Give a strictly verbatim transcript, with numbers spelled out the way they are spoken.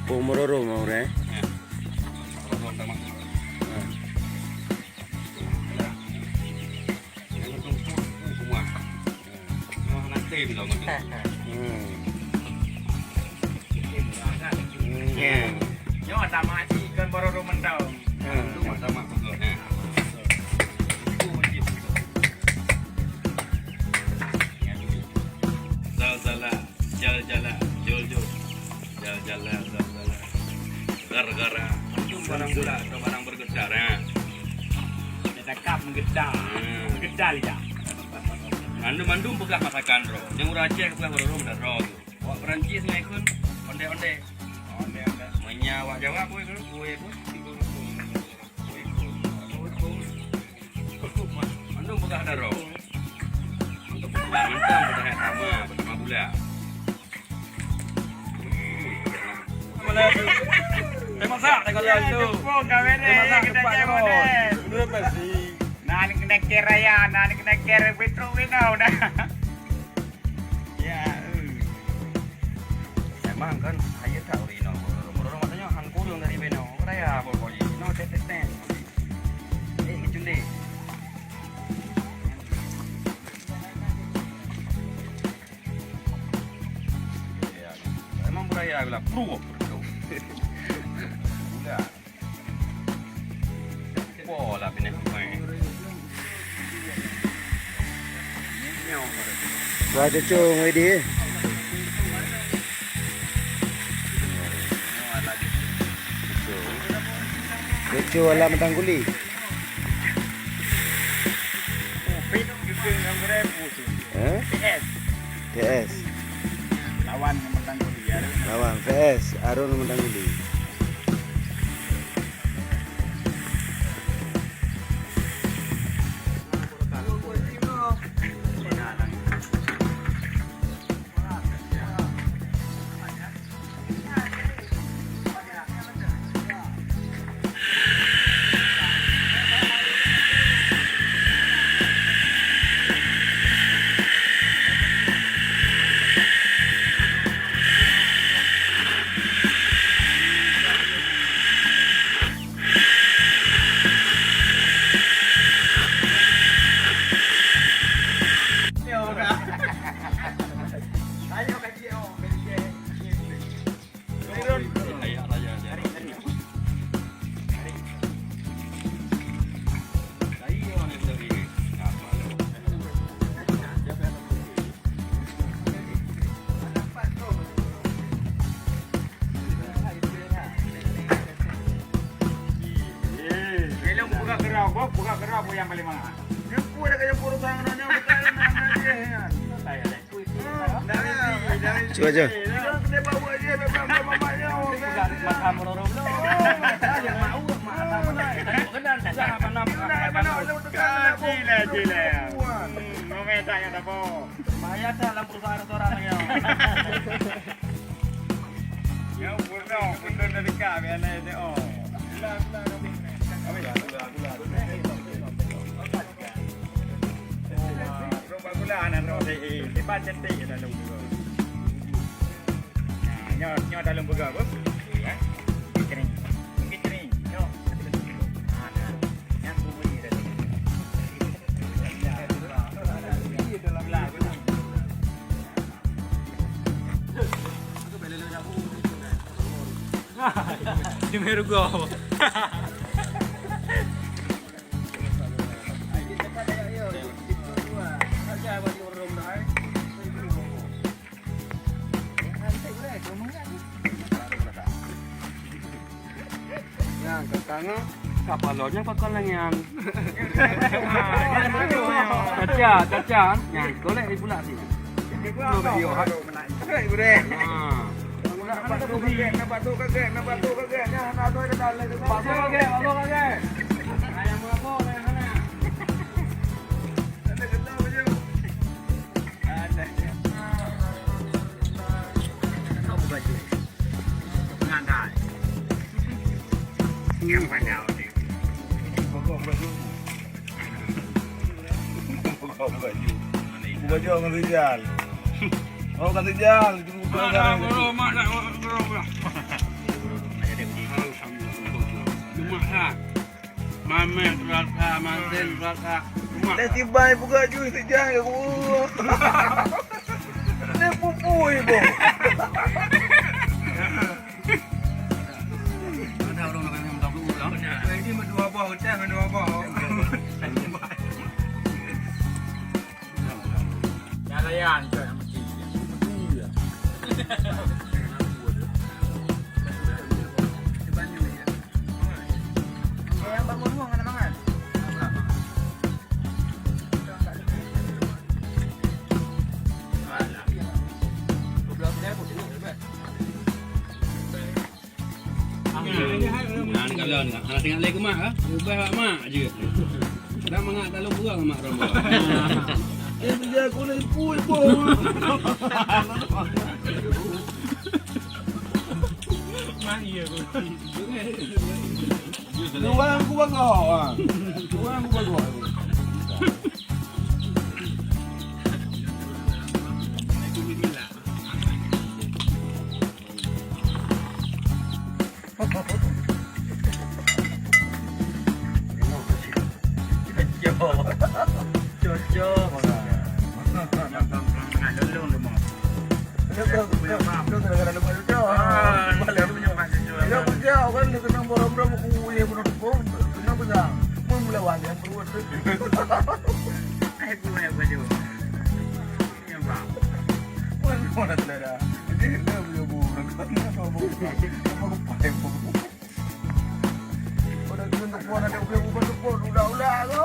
Pok Meuroro mau, eh? Ya. Meuroro sama. Ha. Yang untung pun semua. Nyoe hana tem lom. Hmm. Hmm. Ya. Nyoe sama si kan baru dua mentau. Hmm. Nyoe sama pokok. Nah. Itu wajib. Zalzala, jaljala, jol-jol. Jaljala, zalzala. Gara-gara. Itu barang pula atau barang bergetar, ya. Cakap meugetar. Hmm. Meugetar lidah. Mandum-mandum peugah masakan droe. Nyang ureueng Aceh peugah ureueng droe tu. Awak Perancis ngai kun ondeh-ondeh. Ondeh-ondeh. Meunyo awak Jawa kue kun, kue kun. Mandum peugah droe. Untuk peugah mantong peugah sama, bersama pula. Tembak sak, tengok dia tu. Tembak sak, tembak sak. Dua pasti. Nah, ni kena kira ya, nah, ni kena kira betul, betul dah. Ya, eh. Memang kan, ayo tak uri no. Menurut maknanya, han kurang dari beno. Raya apa kau ni? No, tet, tet, tet. Eh, kecundeh. Emang budaya gula pruh, pruh. Gula. Pola pinah kuai. Wah, cucu ngai di. Cucu alam tang guli. Covid, Covid enam belas. Eh? P S. P S. Lawan Medan Kuliah. Lawan P S, Arun Medan Kuliah. Kalau buka kerau, buka kerau yang paling mahal. Dia pun ada kerja urusan orang yang bukan. Cuba, cuba. Rhok bagula aneuk droe, eh, lepas cantik dah lalu. Nah, nyoe, nyoe dah lom peugah, Bos. Ya. Catering. Catering. Nyoe. Ha, nah. Nyang bubui dah. Belah, belah. Di Merugo. Nyan, kakak nyoe, kapal lo nyan pakon lagèe nyan. Caca, caca, nyan, golek di pulak sini. Yo, ha. Ha. Bakso kagèe, bakso kagèe. Ayam berapa, ayam mana? Kau buka je. Ngantai. Yang pandai. Pokok baju. Pokok baju. Pokok baju ngon Rijal. Oh, kata Rijal. Itu bukan. Mak dah, mak dah. Mak ha. Mameh berat ha, masen berat ha. Mak. Dah tibai buka jus sejang ke gua. Ni pupui, Bang. Ada orang nak kena minta dulu lah. Ini berdua boh, ucap berdua boh. Yang layan, cak, yang mesti. Iya. Yang bangun ruang kena mangan. Nah, ni kalau ni, hana tengok lé keumak ah. Ubah awak mak je. Dah mangat dalam kurang mak ram. Eh, dia aku nak ibu, ibu. Mak iya tu. Dua aku bangga, ah. Dua aku bangga. Cocok. Udah kena tepuk, ada udah ubah tepuk, udah-udah tu.